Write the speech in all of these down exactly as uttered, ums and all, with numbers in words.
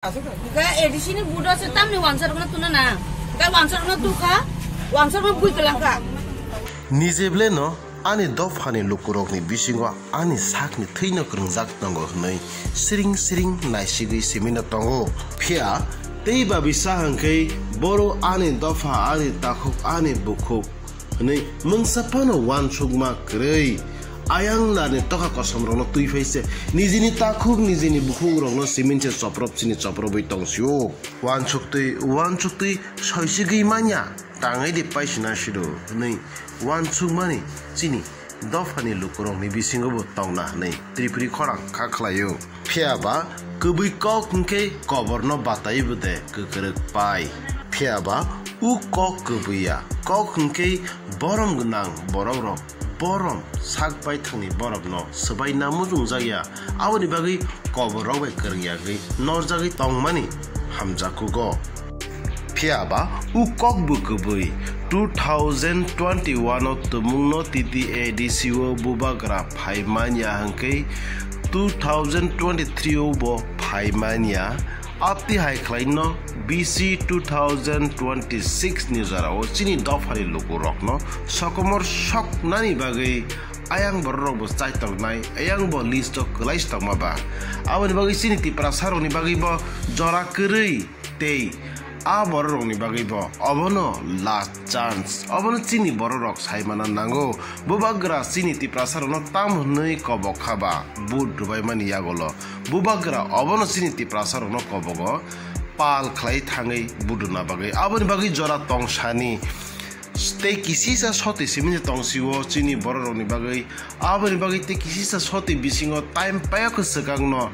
Ga A D C ni budo se tamni wansarokno tuna na. Ga wansarokno tukha, wansarokno bui kwlangkha. Nijebleno ani dophani lukurokni bisingo ani sakni thwino kwrwngjak tongo hwnwi siring siring naisigwi simino tongo. Phiya tei babisa hwnkhe boro ani dopha, ani takhuk, ani bukhuk hwnwi mungsa phano wansukma kwrwi. Ayang narni tokha kosom rokno twi phai se, nijini takhuk, nijini bukhuk rokno simin se choprop chini chopropwi tong sio. Wansuk twi, wansuk twi soisigwi manya, tangwi di paisina sido hwnwi wansukmani chini dophani lukurokni bisingo bo tongna hwnwi Tripuri khorang kha khlaio. Phiya ba kwbwi kok hwnkhe koborno bataiwi bwde kwkwrwk pai. Phiya ba u kok kwbwi ya, kok hwnkhe borom gwnang borokrok, borom sak baithangni borokno swbai na muchungjakya, aboni bagwi koborrok bai kwrwng yagwi norjagwi tongmani hamjakkugo. Phiya ba u kok bo kwbwi two thousand twenty-one o tumungno T T A D C o bubagra phai manya hwnkhe two thousand twenty-three o bo phai manya. Abti hai khlaino B C two thousand twenty-six ni jorao chini dophani lukurokno sokomor soknani bagwi ayang bororokbo chaitongnai, ayang bo list o kwlai se tongma ba. Aboni bagwi chini Tiprasa rokni bagwi bo jora kwrwi tei a bororokni bagwi bo obono last chance. Obono chini bororok sai mana nango. Bubagra chini Tiprasa rokno tam hwnwi kobok kha ba, vote rwbaimani yagulo. Bubagra obono chini Tiprasa rokno kobogo pal khlai thangwi vote rwna bagwi. Aboni bagwi jora tongsani. Tei kisisa soti simi tong sio chini bororokni bagwi. Aboni bagwi tei kisisa soti bisingo time payakhe swkangno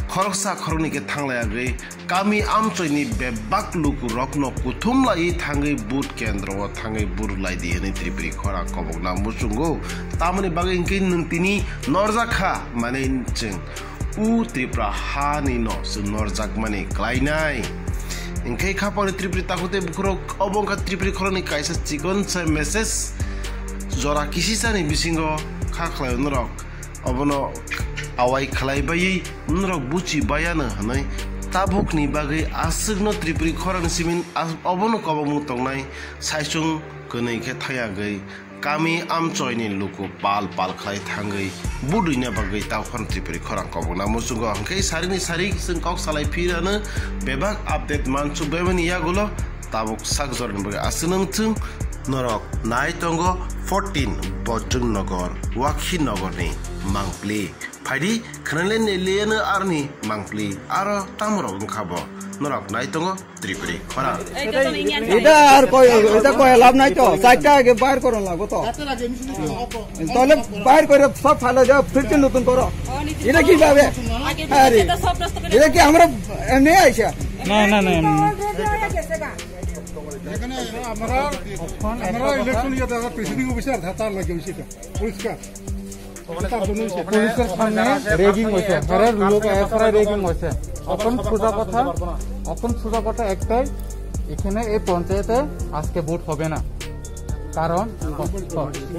khoroksa khoroknwi khe thanglai agwi kami amchoini bebak lukurokno kuthum laiwi thangwi vote kendro o thangwi vote rwlai di hwnwi Tripuri khorang kobokna muchungo. Tamoni bagwi hwnkhe nwng tini norjak kha, mane chwng u Tripura hani no chwng norjakmani klainai. Hwnkhe khapangni Tripuri takhuk tei bukhurok obo wngkha Tripuri khoroknwi kaisa chikon sa message. Jora kisisani bisingo kha khlaio norok obono awai khlai baiwi norok buchi baiano hwnwi tabukni bagwi aswkno Tripuri khorang simin as-, obono kobokmung tongnai saichung kwnwi khe thayagwi kami amchoini luku pal pal khlai thangwi budwina bagwi takhon Tripuri khorang kobokna muchungo hwnkhe sarini sari chwng kok salai phirano bebak update mansuk baimani yagulo tabuk sak jorani bagwi aswkno wngthung norok nai tongo fourteen Bojrang Nagar, Wakhi Nagarni mangpli. Phaidi khwnale ne leyano aroni mangpli aro tamorok wngkha bo norok nai tongo Tripuri khorang. এটা আর কয়, এটা কয় লাভ নাই তো, চারটা আগে বার করুন লাগবো তো। তাহলে বার করে সব ফালা যাও, ফিরতে নতুন করো। এটা কিভাবে? আরে, এটা কি আমরা এমনি আইসা? না, না, না, এমনি। এখানে আমরা, আমরা ইলেকশন ইয়েতে আমরা প্রিসাইডিং অফিসার, ধাতার লাগে বেশিটা পরিষ্কার। পুলিশের সামনে রেগিং হয়েছে, হেরে লোক এসরা রেগিং হয়েছে। এখন সোজা কথা, এখন সোজা কথা একটাই, এখানে এই পঞ্চায়েতে আজকে ভোট হবে না। কারণ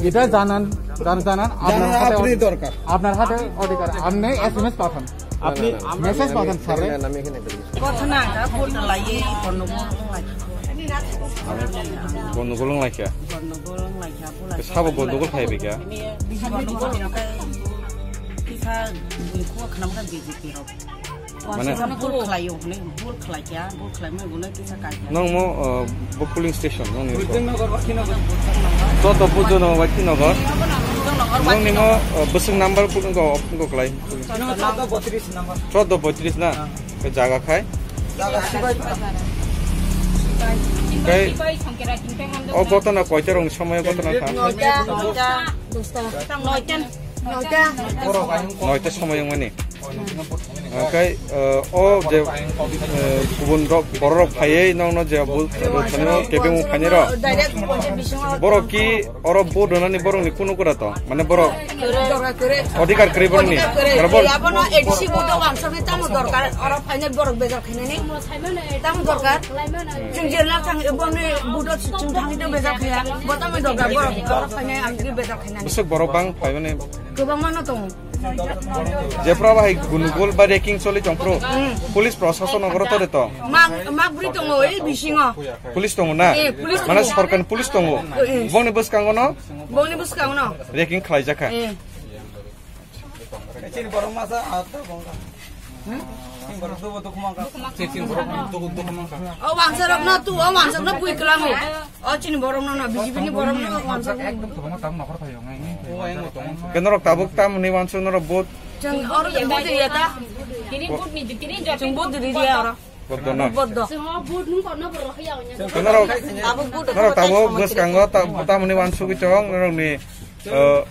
এটা জানান, যারা জানান, আপনার জানান হাতে আপনি অধি-, দরকার। আপনার হাতে অধিকার। আপনি এসএমএস পাঠান, আপনি মেসেজ পাঠান স্যারে। কথা না, ভোট লাই, গন্ডগোল। গন্ডগোল Laika. Sabo gundugul khai bikya. Kisa khuwa khnamkha B J P rok. Mane bul khlaio hwnwi, bul khlaikya, bul khlaimani hwnwi kisa kaikya. Nang mo, uh, bo polling station nang ni. Choddo Bojrang Nagar, Wakhi Nagar. Nang ni mo, uh, bwswk number polling go, go khlai. Choddo boitris number. Choddo boitris na? Ke jaga khai? Jaga sibai. Kai o gotona koita rong somoy gotona kha? Noita, noita, noita. Noita somoy mani. Kai, uh, o je, uh, kubun rok, borok rok phaiye nong no je bu, bu thani kebeng phani ro. Borok ki Oro vote rwnani borokni kunu kura tong, mane borok odhikar kwrwi borokni. Odhikar kwrwi. Oro bor- Abono A D C vote o wansokni tamo dorkar, oro phainai borok bejak khainani tamo dorkar. Chwng jela thang, boni vote o chwng thangwi tong bejak khaiya, bo tamo dorkar borok oro phainai ang twi bejak khainani. Bwswk borok bang phaimani. Kwbangma no tongo. Jephru bahai gunugul ba raking choli tongphru. Police prosason ogoro tore to. Mag, mag bri tongo, ei bisingo. Police tongo na? Eh, police Mane tongo. Sorkar police tongo. Eh. Bongni bwskango no? Bongni bwskango no. Raking khlaijakha. Eh. Chini borok masa, ah, to bongka. Hmm? Chini borok dubo dukhumangka. Chini borok dubo dukhumangka. O wansarok no tu, o wansarok no bui klango. O chini borok no, no, B J P ni borok no, wansarok no. Ekdom tobongo tam nokhor phayo, ngai, ngai, ngai. Keno rok tabuk tam ni wansuk norok vote. Chwng oro chwng vote ya ta. Tini vote ni, tini jotting Chwng vote di ya oro. Bodo na. Bodo. Chwng o vote nung korno borok ya onya. Keno rok, Abo vote keno rok tabuk bwskango ta-, tam ni wansuk chong norok ni, eh,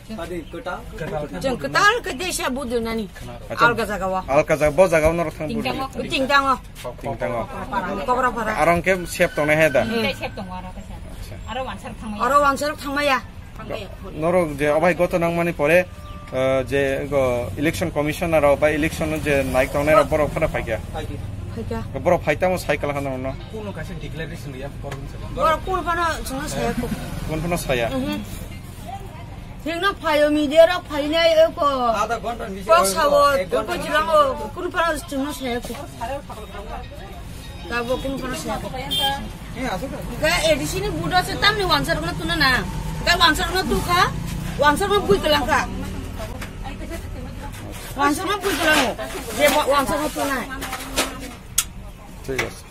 Chwng kwtal khe desa vote nani. Acha. Alga jaga wa. Alga jaga, bo jaga norok thang vote. Tingtango. Tingtango. Kobra para. Arong ke sep tongnai he da. Hmm. Tei sep tongo aro kaisa. Acha. Aro wansarok thangmaya. Aro wansarok thangmaya. Norok je obai goto nangmani pore, eh, je go election commissioner rok ba election je naik tongnai rok borok phano phaikya. Phaikya. Borok phaitamo cycle hano no. Kuno kaisa declaration ya borok. Borok kuno phano chwngno saya ko. Kuno phano saya. Mhm. Thikno phaio media rok phainai eko. Adha ghonta ni bisingo Kok sawo, ek ghonta kok jirango, kuno phano chwngno saya ko. Tabo kuno phano saya ko. Ga A D C ni budo se tamni wansarok no tuna na. Ga wansarok no tukha, wansarok no bui kelang kha. Wansarok no bui kelang. Je wa-, wansarok no tuna. Thik ase.